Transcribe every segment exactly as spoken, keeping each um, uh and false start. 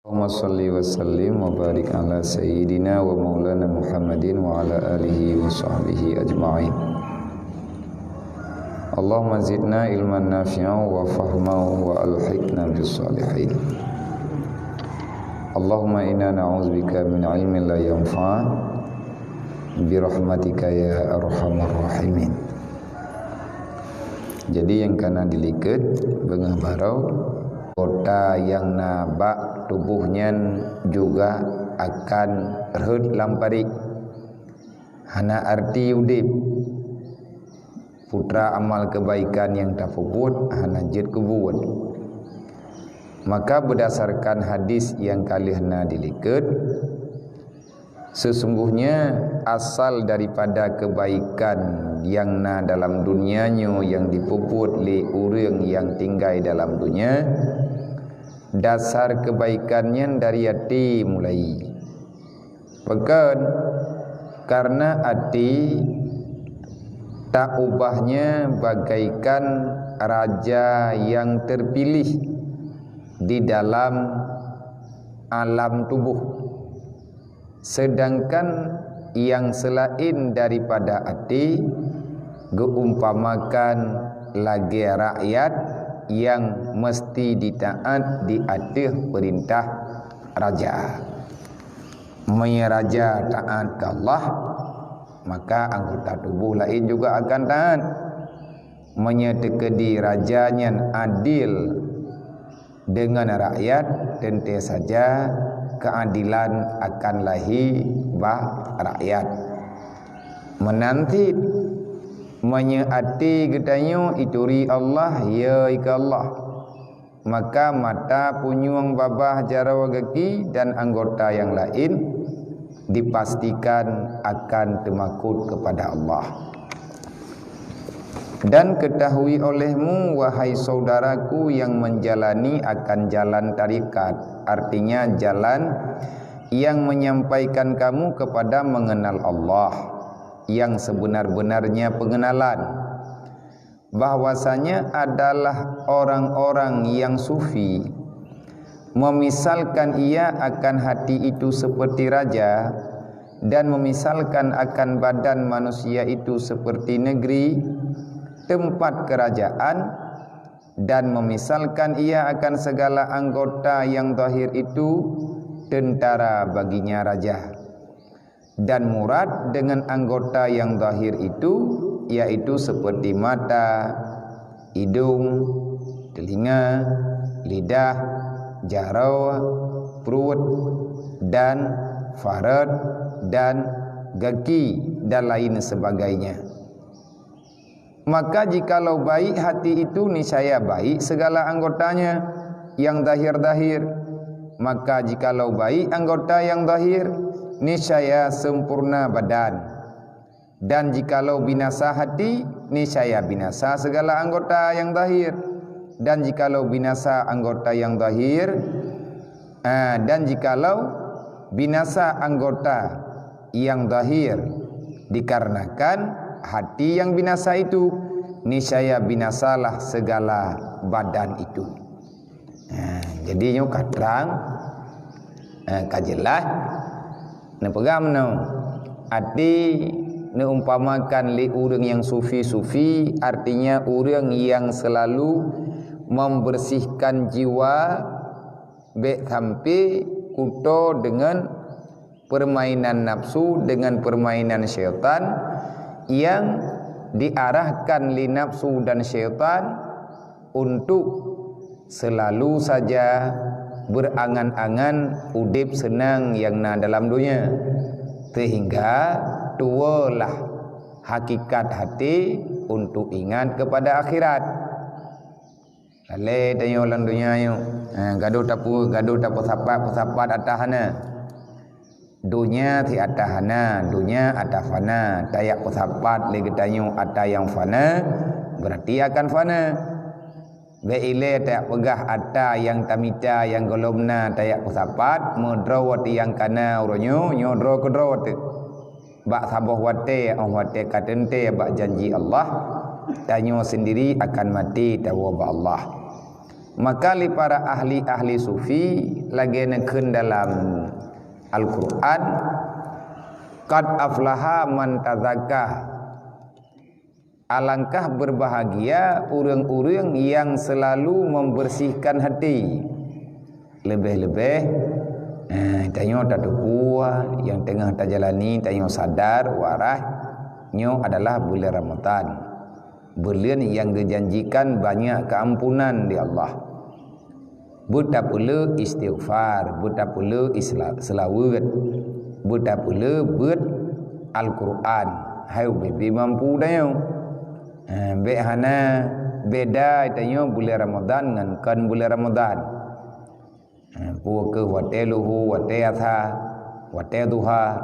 Allahumma shalli wa sallim wa barik ala sayyidina wa maulana Muhammadin wa ala alihi wa sahbihi ajma'in. Allahumma zidna ilman nafi'a wa fahma wa alhiqna bis salihin. Allahumma inna na'udzubika min ilmin la yanfa' bi rahmatika ya arhamar rahimin. Jadi nyang ka na dilikot beungoh baroe, anggota nyang na bak tuboh nyan juga akan rhot lam parit. Hana arti udeb. Putra amal kebaikan nyang tapeubuet hana jeuet keu buet. Maka berdasarkan hadis nyang ka lheueh na dilikot, sesungguhnya asal daripada kebaikan nyang na dalam dunia nyoe nyang dipeubuet lé ureuëng nyang tinggai dalam dunia, dasar kebaikan nyan dari até mulai. Pakon? Karena até taubahnya bagaikan raja nyang terpilih di dalam alam tuboh. Sedangkan nyang seulaén daripada até geuumpamakan lagée rakyat nyang meuseuti jitaát di ateueh peurintah raja. Meunyoe raja taát keu Allah, maka anggota tuboh laén juga akan taát. Meunyoe teukeudi raja nyan adil deungon rakyat, teuntée saja keuadilan akan lahé bak rakyat. Meunan cit, meunyoe até geutanyoe ituri Allah, yo ikeu Allah, maka mata, punyueng, babah, jaroe, gaki, dan anggota nyang laén dipastikan akan teumakot keupada Allah. Dan ketahui olehmu, wahai saudaraku yang menjalani akan jalan tarekat, artinya jalan yang menyampaikan kamu kepada mengenal Allah yang sebenar-benarnya pengenalan, bahwasanya adalah orang-orang yang sufi, memisalkan ia akan hati itu seperti raja, dan memisalkan akan badan manusia itu seperti negeri, tempat kerajaan, dan memisalkan ia akan segala anggota yang zahir itu tentara baginya raja. Dan murad dengan anggota yang zahir itu, yaitu seperti mata, idong, telinga, lidah, jaroe, pruet, dan farot, dan gaki, dan lain sebagainya. Maka jikalau baik hati itu, niscaya baik segala anggotanya yang zahir-zahir. Maka jikalau baik anggota yang zahir, niscaya sempurna badan. Dan jikalau binasa hati, niscaya binasa segala anggota yang zahir. Dan jikalau binasa anggota yang zahir, ah, dan jikalau binasa anggota yang zahir dikarenakan hati yang binasa itu, niscaya binasalah segala badan itu. Ha, jadi nyoe ka trang, ha, ka jeulaih. Neupeugah meunoe, até neuumpamakan lé ureuëng nyang sufi-sufi, artinya ureuëng nyang selalu membersihkan jiwa, bék sampai kuto deungon permainan nafsu, dengan permainan syaitan yang diarahkan lé nafsu dan syaitan untuk selalu saja berangan-angan udeb seunang nyang na dalam donya, sehingga tuwoelah hakikat hati untuk ingat kepada akhirat. Lalé tanyoe lam donya nyoe, ha, gadoh tapu-, gadoh tapeusapat-peusapat ata hana. Donya si ata hana, donya ata fana. Tajak peusapat lé geutanyoe ata nyang fana, berarti akan fana. Bék ilée tajak peugah ata nyang tamita nyang gohlom na tajak peusapat, meudroe watée nyang kana uroe nyoe, nyoe droe keudroe teuk. Bak saboh watée, óh watée ka teuntée bak janji Allah, tanyoe sendiri akan maté tawoe bak Allah. Maka lé para ahli-ahli sufi lagée neukheun dalam Al-Qur'an, "Qad aflaha man tazakka." Alangkah berbahagia ureuëng-ureuëng nyang seulalu membersihkan hati. Leubeh-leubeh, eh, tanyoe tateupeue nyang teungoh tajalani, tanyoe sadar waras nyoe adalah buleuen Ramadhan. Buleuen nyang geujanjikan banyak keampunan di Allah. Beutapeuleueh istighfar, beutapeuleueh isla-, seulaweuet, beutapeuleueh beuet Al-Qur'an. Hai ubé-bé mampu tanyoe. Eh, bék hana beda tanyoe buleuen Ramadhan ngon kon buleuen Ramadhan. Eh, peue keuh watée luhu, watée asa, watée duha.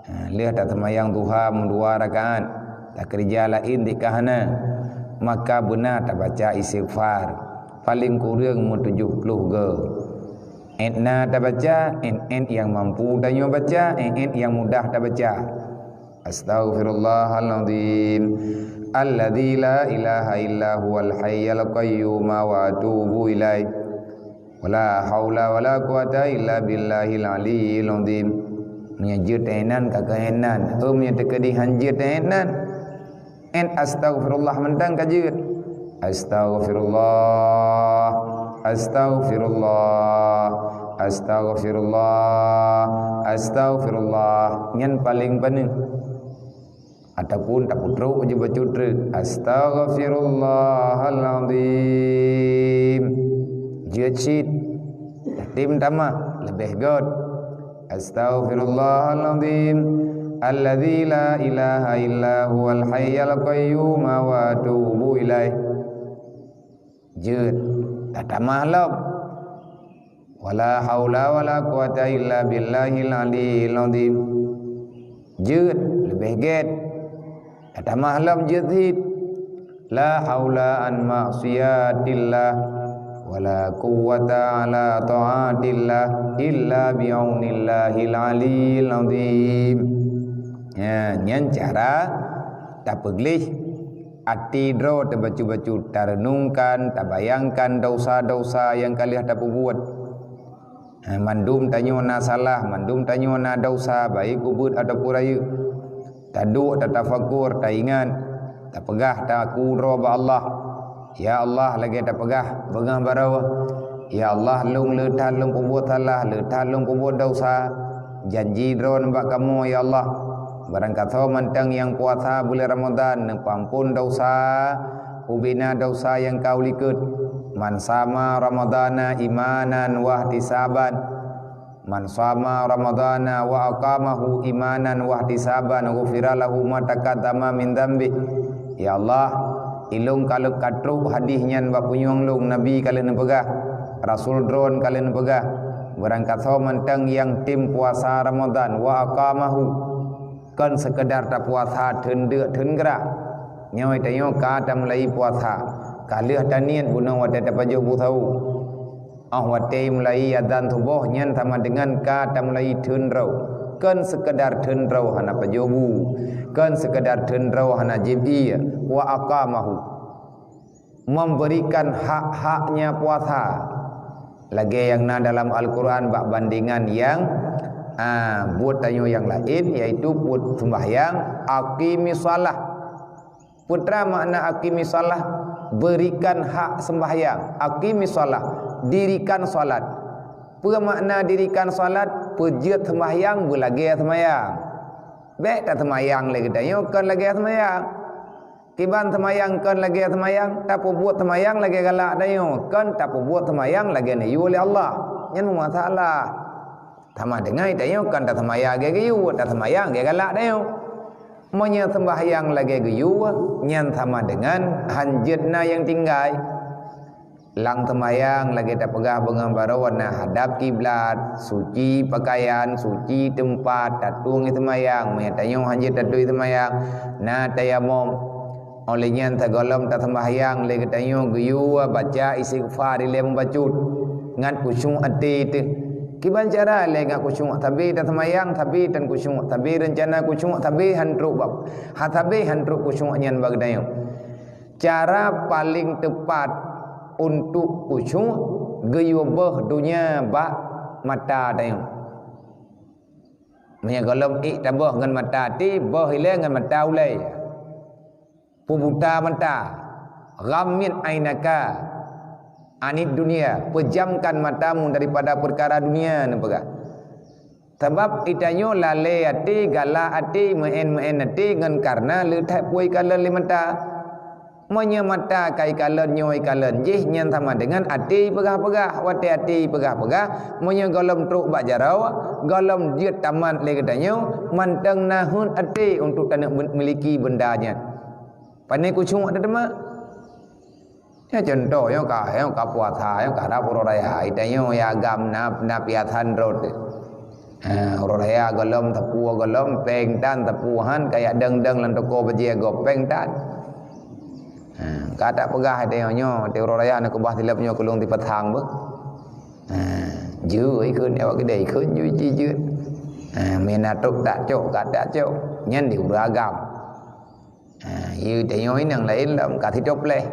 Ha, lheueh taseumayang duha meudua rakaat, takeurija laén tika hana, maka beuna tabaca istighfar, paleng kureueng meutujoh ploh goe. Ét na tabaca, ét-ét nyang mampu tanyoe baca, ét-ét nyang mudah tabaca. Astaghfirullahalazim, alladzi la ilaha illa huwal hayyul qayyum, wa atubu ilaih. Wala haula wala quwata illa billahil aliyyil azim. Meunyoe jeuet énan ka keuénan, heuem nyang teukeudi han jeuet énan. Ét astaghfirullah mantong ka jeuet. Astaghfirullah, astaghfirullah, astaghfirullah, astaghfirullah. Nyan paleng paneuk. Ataupun tapeutrok ju bacut treuk, "Astaghfirullahalazim." Jeuet cit. Tatem tamah, leubeh göt. "Astaghfirullahalazim, alladzi la ilaha illa huwal hayyul qayyum, wa atubu ilaih." Jeuet, tatamah lom. Wala haula wala quwata illa billahil aliyyil azim. Jeuet, leubeh gét. Tatamah lom jeuet cit. La haula an maksiyatillah, wala quwwata ala taatillah illa bi'aunillahil aliyyil azim. Nya, nyan cara tapeugleh até droe teuh bacut-bacut, tareunungkan, tabayangkan desya-desya nyang ka lheueh tapeubuet. Ha, mandum tanyoe na salah, mandum tanyoe na desya, baik ubit ataupun rayeuk. Taduek, tatafakur, taingat, tapeugah, taku droe bak Allah. Ya Allah, lagée tapeugah beungoh baroe, "Ya Allah, lôn le that lôn peubuet salah, le that lôn peubuet desya. Janji Droeneuh bak kamoe, ya Allah, barangkasoe mantong nyang puasa buleuen Ramadhan neupeuamphon desya, ubena desya nyang ka u likot. Man shama Ramadhana imanan wahtisaban, man shama Ramadhana wa aqamahu imanan wahtisaban, ghufira lahu ma taqaddama min dzanbih." Ya Allah, ilôn ka lheueh ka trok hadih nyan bak punyueng lôn, Nabi ka lheueh neupeugah, Rasul Droeneuh ka lheueh neupeugah, barangkasoe mantong nyang tem puasa Ramadhan, wa aqamahu, kon seukeudar tapuasa theun deuk theun grah. Nyoe tanyoe ka tamulai puasa, ka lheueh taniet bunoe watée tapajoh bu sawoe. Óh watée mulai azan suboh nyan sama deungon ka tamulai theun droe. Kon seukeudar theun droe hana pajoh bu, kon seukeudar theun droe hana jieb ié, wa aqamahu, memberikan hak-haknya puasa. Lagée nyang na dalam Al-Qur'an bak bandengan nyang, a, buet tanyoe nyang laén, yaitu buet seumbahyang, aqimis shalah. Peue makna aqimis shalah? Berikan hak sembahyang. Aqimis shalah, dirikan salat. Peue makna dirikan salat? Peujeuet sembahyang beulagée sembahyang. Bék taseumayang lé geutanyoe kon lagée sembahyang. Kiban sembahyang kon lagée sembahyang, tapeubuet sembahyang lagée galak tanyoe, kon tapeubuet sembahyang lagée neuyue lé Allah. Nyan meumasalah. Sama deungon tanyoe kon taseumayang lagée geuyue, taseumayang lagée galak tanyoe. Meunyoe sembahyang lagée geuyue, nyan sama deungon han jeuet na nyang tinggai. Lam seumayang lagée tapeugah beungoh baroe na hadab kiblat, suci peukayan, suci teumpat, tatueng seumayang. Meunyoe tanyoe han jeuet tatueng seumayang, na tayamom. Óh lheueh nyan sigohlom taseumbahyang lé geutanyoe geuyue baca istighfar ilée meubacut ngat khusyuk até teuh. Kiban cara lé ngat khusyuk sabe taseumbahyang, sabe tan khusyuk, sabe reuncana khusyuk, sabe han trok bak, ha sabe han trok khusyuk nyan bak geutanyoe. Cara paleng teupat untuk khusyuk geuyue beuh dunia bak mata tanyoe. Meunyoe gohlom ék tabeuh ngon mata até, beuh ilée ngon mata ulée. Peubuta mata, ghammid ainaka anid dunia, pejamkan matamu daripada perkara dunia, neupeugah. Sabab geutanyoe lalée até, galak até, meu'én-meu'én até ngon kareuna le that peue ikalon lé mata. Meunyoe mata ka ikalon nyoe ikalon jih, nyan sama deungon até ipeugah-peugah. Watée até ipeugah-peugah, meunyoe gohlom trok bak jaroe, gohlom jeuet tamat lé geutanyoe, mantong na heuet até untuk taneuk miliki beunda nyan. Pane khusyuk teuma? Ya, contoh, nyoe ka, nyoe ka puasa, nyoe ka rab uroe raya. Geutanyoe ya agam na, na piasan rot. Ha, uroe raya gohlom, teupeu gohlom, péng tan, teupeu han, kaya deng-deng lam toko bajée gob, péng tan. Ha, ka tapeugah geutanyoe nyoe, di uroe raya na keubah silop nyoe keu lôn dipasang beuh. Ha, jeuet ikheun awak keudai, ikheun jeuet, jeuet, jeuet. Ha, meunan trok tak cok, ka tak cok. Nyan di ureueng agam. Ha, yue tanyoe inong laén lom ka sitopleh.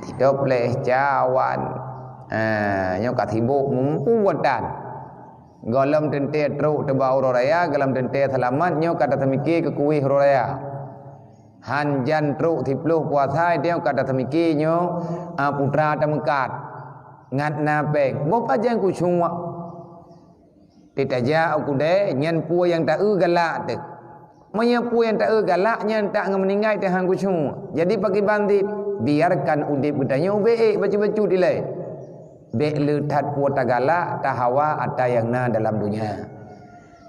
Sitopleh, cawan. Ha, nyoe ka sibok mumpung tan. Gohlom teuntée trok teuba uroe raya, gohlom teuntée seulamat, nyoe ka taseumike keu kueh uroe raya. Han jan trok siplôh puasa, nyoe ka taseumike nyoe, a, putra tameukat. Ngat na péng. Boh pajan khusyuk. Teutajak u keudée, nyan peue nyang ta-eu galak teuh. Meunyoe peue nyang ta-eu galak, nyan tak ngon meuninggai teuh han khusyuk. Jadi pakriban cit, biarkan udeb geutanyoe ubé ék bacut-bacut ilée. Bék le that peue tagalak, tahawa ata nyang na dalam donya.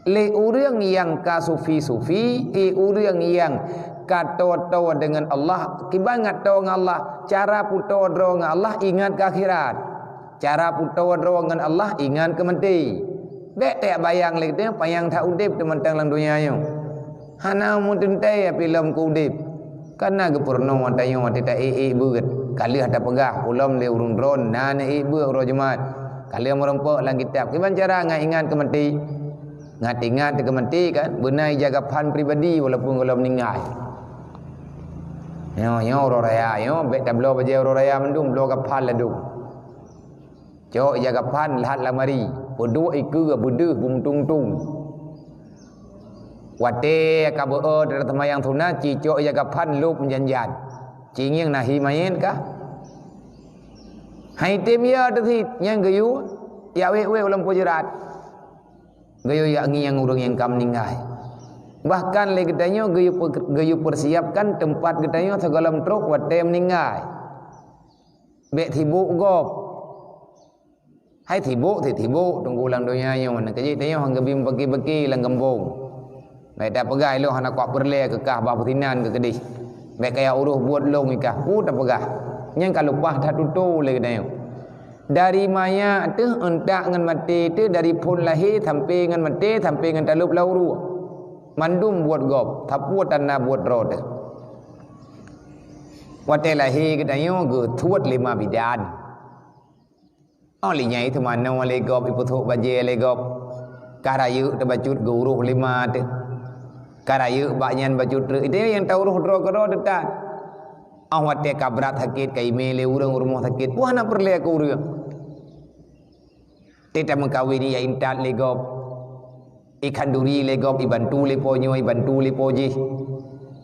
Lé ureuëng nyang ka sufi-sufi, i ureuëng nyang ka toe-toe deungon Allah, kiban ngat toe ngon Allah, cara peutoe droe ngon Allah ingat keu akhirat. Cara peutoe droe ngon Allah ingat keu maté. Bék tajak bayang lé geutanyoe panyang that udeb teumantong lam donya nyoe. Hana meuteuntée api lom keu udeb. Kana geupeurunoe tanyoe watée ta ék-ék beuet. Ka lheueh tapeugah ulom lé ureuëng droe na ék beuet uroe Jumat. Ka lheueh meurumpok lam kitab. Kiban cara ngat ingat keu maté? Ngat ingat keu maté kan, beuna ija kafan pribadi walaupun gohlom meuninggai. Nyoe, nyoe uroe raya, nyoe bék tabloe bajée uroe raya mandum, bloe kafan ladôm. Cok ija kafan lhat lamari, peuduek ikeue beudeuh beumutong-tong. Watée ka beu-o teuseumbayang sunat, ci cok ija kafan lôb meujan-jan. Ci ngieng nahi manyét kah? Hai tem ya teusit nyang geuyue, ya wék-wék ulôn peujeurat. Geuyue yak ngieng ureuëng nyang ka meuninggai. Bahkan lé geutanyoe geuyue pe-, geuyue peusiapkan teumpat geutanyoe sigohlom trok watée meuninggai. Bék sibok gob. Hai sibok, si sibok, teungku lam donya nyoe, meunan keujih tanyoe han geubi meubaki-baki lam gampông. Bék tapeugah ilôn hana kuat peureulée keu kah bah peusinan keu keudeh. Bék kaya uroh buet lôn ikah, peue tapeugah. Nyang ka leupah that tutoe lé geutanyoe. Dari manyak teuh, euntak ngon maté teuh, dari phon lahé sampoe ngon maté, sampoe ngon talop lam uruek. Mandum buet gob, sapeue tan na buet droe teuh. Watée lahé geutanyoe geutuet lé ma bidan. Oh, lé nyan teumanoe lé gob, ipeusok bajée lé gob. Ka rayeuk teubacut geuuroh lé ma teuh. Ka rayeuk bak nyan bacut treuk. Itu nyang tauroh droe keudroe teuh tan. Oh, watée ka brat sakét, ka imé lé ureuëng u rumoh sakét, wah na peureulée keu ureuëng. Teuh tameukawen ya intat lé gob. Ikhanduri lé gob, ibantu lé po nyoe, ibantu lé po jih.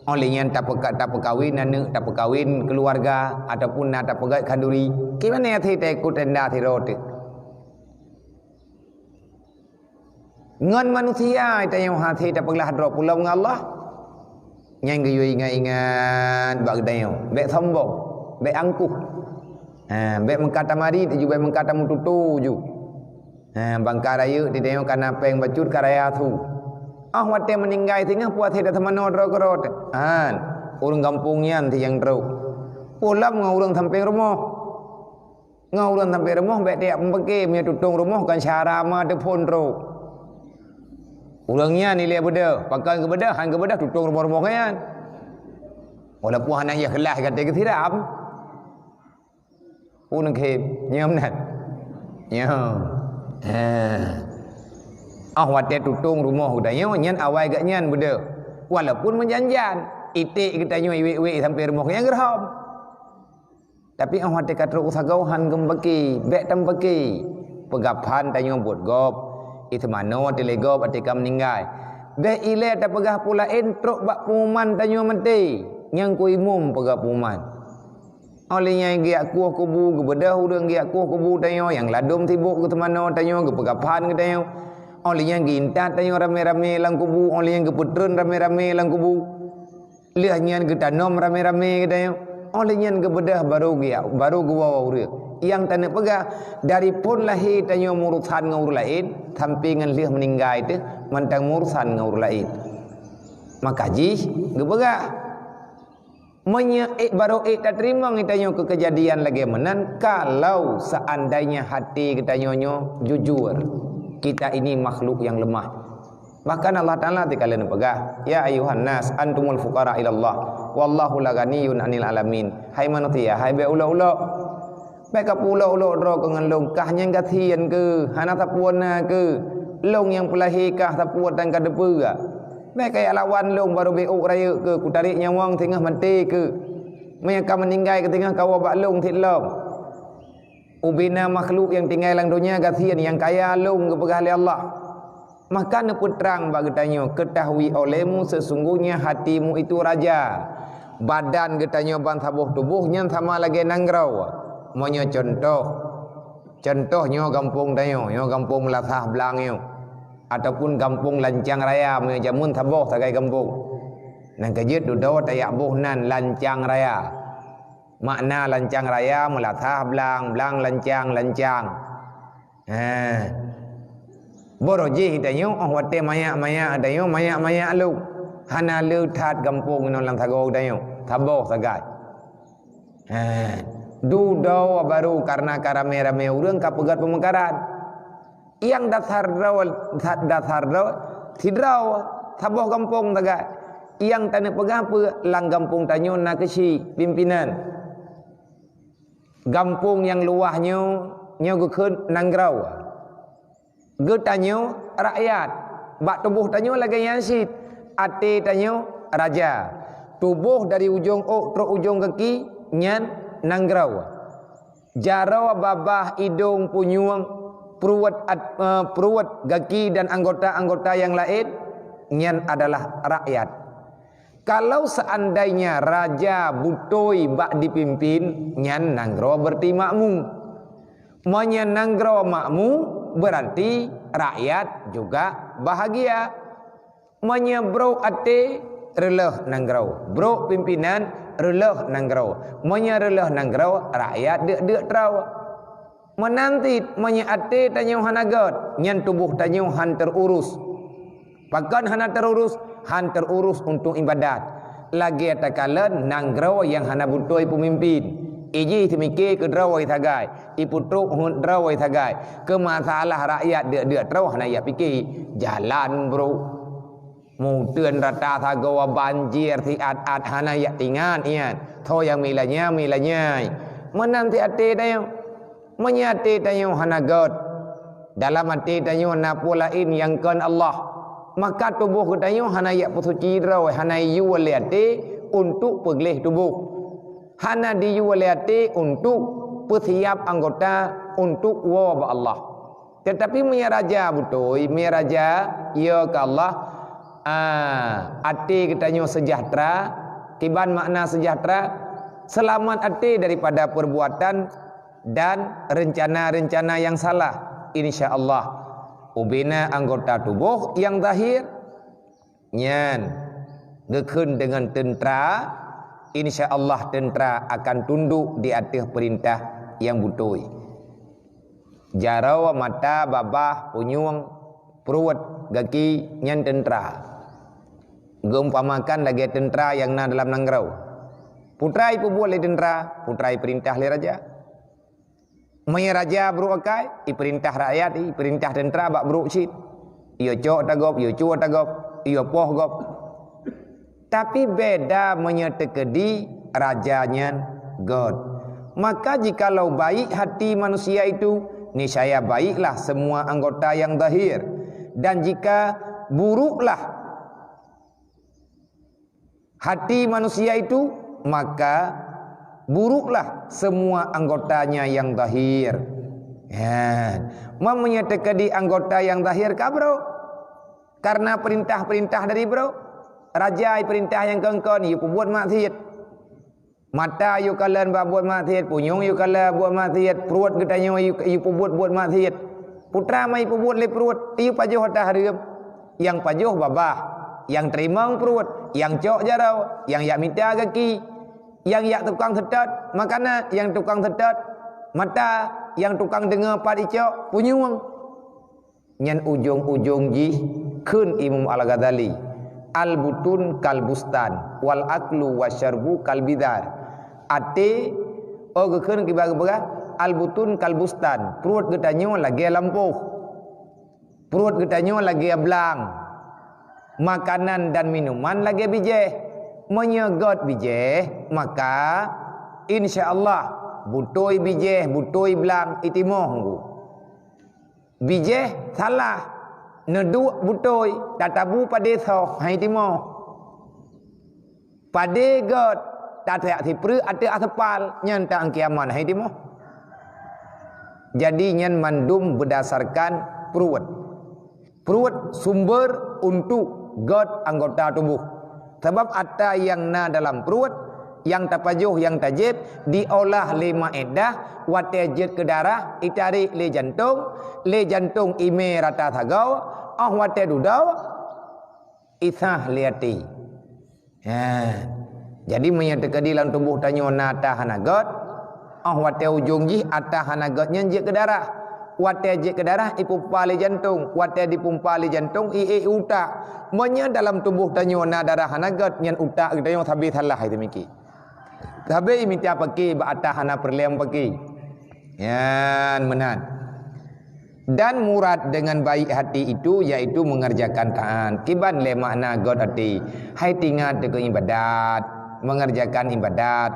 Oh lé nyan tapeuka-, tapeukawen aneuëk, tapeukawen keuluwarga, ataupun na tapeugét khanduri. Kiban nyan hase taikot tenda sidroe teuh. Ngon manusia tanyoe hase tapeuglah droe pulom ngon Allah. Nyan geuyue ingat-ingat bak geutanyoe. Bék sombong, bék angkuh. Ha, bék meuka tamarit ju, bék meuka tameututoe ju. Ha, bangka rayeuk di tanyoe ka na péng bacut ka raya su. Ah, watée meuninggai singoh puaséh taseumanoe droe keudroe. Han, ureuëng gampông nyan si nyang trok. Pulom ngon ureuëng sampéng rumoh. Ngon ureuëng sampéng rumoh bék tajak meupeuke meunyoe tutong rumoh kon syara ma teuphon trok. Ureuëng nyan ilée beudeuh, pakon geubeudeuh, han geubeudeuh tutong rumoh-rumoh nyan. Walaupun hana ikhlas gata geusiram. Pun khém, nyoe meunan. Nyoe. Ha. Ah, watée tutong rumoh geutanyoe, nyan awai geuh nyan beudeuh. Walaupun meujan-jan, iték geutanyoe iwék-wék sampoe rumoh nyan geurhom. Tapi óh watée ka trok u sagoe hán geumeupaké, bék tameupaké. Peugah phan tanyoe buet gob, i teumanoe teuh lé gob até ka meuninggai. Bék ilée tapeugah peue laén trok bak pengumuman tanyoe maté, nyang keu imum peugah pengumuman. Óh lheueh nyan geujak kueh kubu, geubeudôh ureuëng geujak kueh kubu tanyoe, nyang ladôm sibôk geuteumanoe tanyoe, geupeugah phan geutanyoe. Óh lheueh nyan geuintat tanyoe ramé-ramé lam kubu, óh lheueh nyan geupeutreun ramé-ramé lam kubu. Lheueh nyan geutanom ramé-ramé geutanyoe. Óh lheueh nyan geubeudôh barô geujak, barô geuwoe ureuëng. Nyang taneuk peugah, dari phon lahé tanyoe meurusan ngon ureuëng laén, sampoe ngon lheueh meuninggai teuh mantong meurusan ngon ureuëng laén. Maka jih geupeugah, meunyoe ék barô ék tateurimong geutanyoe keu keujadian lagée meunan, kalau seandainya hati geutanyoe nyoe jujur, kita ini makhluk yang lemah. Bahkan Allah Taala teuka lheueh neupeugah, "Ya ayyuhan nas, antumul fuqara ilallah, wallahu la ghaniyyun 'anil alamin." Hai manusia, hai bék ulok-ulok. Bék kapeuulok-ulok droe keuh ngon lôn, kah nyang gasien keuh, hana sapeue na keuh. Lôn nyang peulahé kah, sapeue tan kateupeue. Bék kajak lawan lôn barô bék ôk rayeuk keuh, kutarék nyawöng singoh maté keuh. Meunyoe ka meuninggai keuh singoh kawoe bak lôn cit lom. Ubena makhluk nyang tinggai lam donya gasien, nyang kaya lôn geupeugah lé Allah. Maka neupeutrang bak geutanyoe, ketahui olehmu sesungguhnya hatimu itu raja. Badan geutanyoe bansaboh tuboh nyan sama lagée nanggroe. Meunyoe cuntoh, cuntoh nyoe gampông tanyoe, nyoe gampông Meulasah Blang nyoe, ataupun gampông Lancang Raya meunyoe jameun saboh sagai gampông. Nyang keujeuet dudoe tajak boh nan Lancang Raya. Makna Lancang Raya, Meulasah Blang, Blang Lancang, Lancang. Ha. Barô jih tanyoe, óh watée manyak-manyak tanyoe, manyak-manyak lôn. Hana le that gampông inoe lam sagoe tanyoe, saboh sagai. Ha. Dudoe barô kareuna ka ramé-ramé ureuëng ka peugét peumeukaran. Nyang dasar droe, dasar droe, sidroe, saboh gampông sagai. Nyang taneuk peugah peue, lam gampông tanyoe na keuchik pimpinan. Gampông nyang luwah nyoe, nyoe geukheun nanggroe. Geutanyoe rakyat. Bak tuboh tanyoe lagée nyan cit. Até tanyoe raja. Tuboh dari ujong ôk trok ujong gaki nyan nanggroe. Jaroe, babah, idong, punyueng, pruet, at-, eh, pruet, gaki dan anggota-anggota nyang laén nyan adalah rakyat. Kalau seandainya raja beutôi bak dipimpin, nyan nanggroe berarti makmu. Meunyoe nanggroe makmu, berarti rakyat juga bahagia. Meunyoe brok até, reuloh nanggroe. Brok pimpinan, reuloh nanggroe. Meunyoe reuloh nanggroe, rakyat deuk-deuk troe. Meunan cit, meunyoe até tanyoe hana gét, nyan tuboh tanyoe hán teururus. Pakon hana teururus? Hán teururus untuk ibadat. Lagée takalon nanggroe nyang hana beutôi peumimpin. Ijih teumike keu droe sagai, ipeutrok heuet droe sagai. Keu masalah rakyat deuk-deuk troe hana jipike. Jalan brok. Meuteun rata sagoe banjir siat-at hana jak tingat iat. Tho nyang mila nyan, mila nyan. Meunan cit até tanyoe. Meunyoe até tanyoe hana gét, dalam até tanyoe na peue laén nyang kon Allah, maka tuboh geutanyoe hana jak peusuci droe, hana jiyue lé até untuk peugleh tuboh. Hana jiyue lé até untuk peusiab anggota untuk woe bak Allah. Teutapi meunyoe raja beutôi, meunyoe raja, ya keu Allah, ah, até geutanyoe seujahteura, kiban makna seujahteura, seulamat até daripada peurbuatan dan reuncana-reuncana nyang salah. Insya Allah, ubena anggota tuboh nyang zahir, nyan geukheun deungon teuntra, insya Allah teuntra akan tunduk di ateueh peurintah nyang beutôi. Jaroe, mata, babah, punyueng, pruet, gaki, nyan teuntra. Geuumpamakan lagée teuntra nyang na dalam nanggroe. Peue teuma ipeubuet lé teuntra? Peue teuma ipeurintah lé raja? Meunyoe raja brok akai, ipeurintah rakyat, ipeurintah teuntra bak brok cit. Iyue cok ata gob, iyue cue ata gob, iyue poh gob. Tapi beda meunyoe teukeudi raja nyan gét. Maka jikalau baik hati manusia itu, niscaya baiklah semua anggota yang zahir. Dan jika buruklah hati manusia itu, maka Buruklah semua anggotanya yang zahir. Ya. Meunyoe teukeudi anggota nyang zahir ka brok. Karena perintah-perintah dari brok. Raja perintah nyang kon-kon, yue peubuet maksiat. Mata yue kalon bak buet maksiat, punyueng yue kalon buet maksiat, pruet geutanyoe yue, yue peubuet buet maksiat. Putra ma yue peubuet lé pruet, yue pajoh ata hareuem. Nyang pajoh babah, nyang teurimong pruet, nyang cok jaroe, nyang jak mita gaki, nyang jak tukang seutôt makanan, nyang tukang seutôt mata, nyang tukang deungoe pat icok, punyueng. Nyan ujong-ujong jih kheun Imam Al-Ghazali, "Al-butun kal bustan, wal aklu wasyarbu kal bidar." Até, oh, geukheun kiban geupeugah, "Al-butun kal bustan," pruet geutanyoe lagée lampôh. Pruet geutanyoe lagée blang. Makanan dan minuman lagée bijéh. Meunyoe gét bijéh, maka insya Allah beutôi bijéh, beutôi blang itimoh nggu. Bijéh salah, neuduek beutôi, tatabu padé soh, hai timoh. Padé gét, tateuk sipreuk ateueh aspal, nyan ta kiamat hai timoh. Jadi nyan mandum berdasarkan pruet. Pruet sumber untuk gét anggota tuboh. Sabab ata nyang na dalam pruet, nyang tapajoh, nyang tajéb, diolah lé maedah, watée jeuet keu darah, itarek lé jantong, lé jantong imé rata sagoe, óh watée dudoe, isah lé até. Ha. Jadi meunyoe teukeudi lam tuboh tanyoe na ata hana gét, óh watée ujong jih ata hana gét nyan jeuet keu darah. Watée jeuet keu darah, ipumpa lé jantong. Watée dipumpa lé jantong, iék utak. Meunyoe dalam tuboh tanyoe na darah hana gét, nyan utak geutanyoe sabe salah itu miki. Sabe imita paké bak ata hana peureulée paké. Nyan meunan. Dan murad dengan baik hati itu yaitu mengerjakan taat. Kiban lé makna gét até? Hai tingat deungon ibadat, mengerjakan ibadat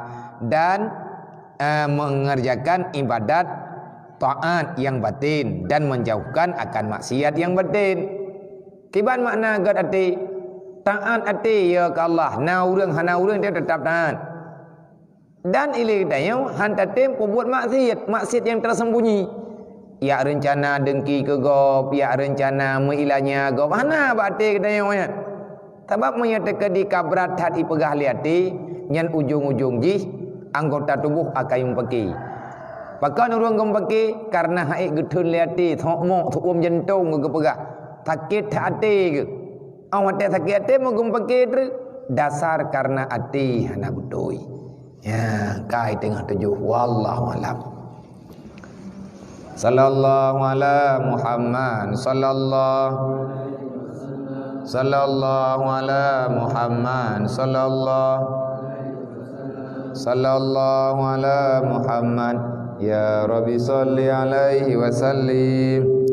dan, eh, mengerjakan ibadat taat yang batin dan menjauhkan akan maksiat yang batin. Kiban makna gét até? Taat até ya keu Allah. Na ureuëng hana ureuëng dia tetap taat. Dan ilée geutanyoe han tatem peubuet maksiat, maksiat nyang tersembunyi. Jak reuncana dengki keu gob, jak reuncana meuilanya gob, hana bak até geutanyoe nyan. Sabab meunyoe teukeudi ka brat that ipeugah lé até, nyan ujong-ujong jih anggota tuboh akan meupaké. Pakon ureuëng geumeupaké? Karena haiek geutheun lé até, sok mok, sok uem jantong geupeugah. Sakét that até geuh. Óh watée sakét até meugeumeupaké treuk, dasar karena até hana beutôi. Ya, kai teungoh tujoh. Wallahu alam. Sallallahu ala Muhammad. Sallallahu, sallallahu ala Muhammad. Sallallahu, sallallahu ala Muhammad. Ya Rabbi, salli alaihi wa sallim.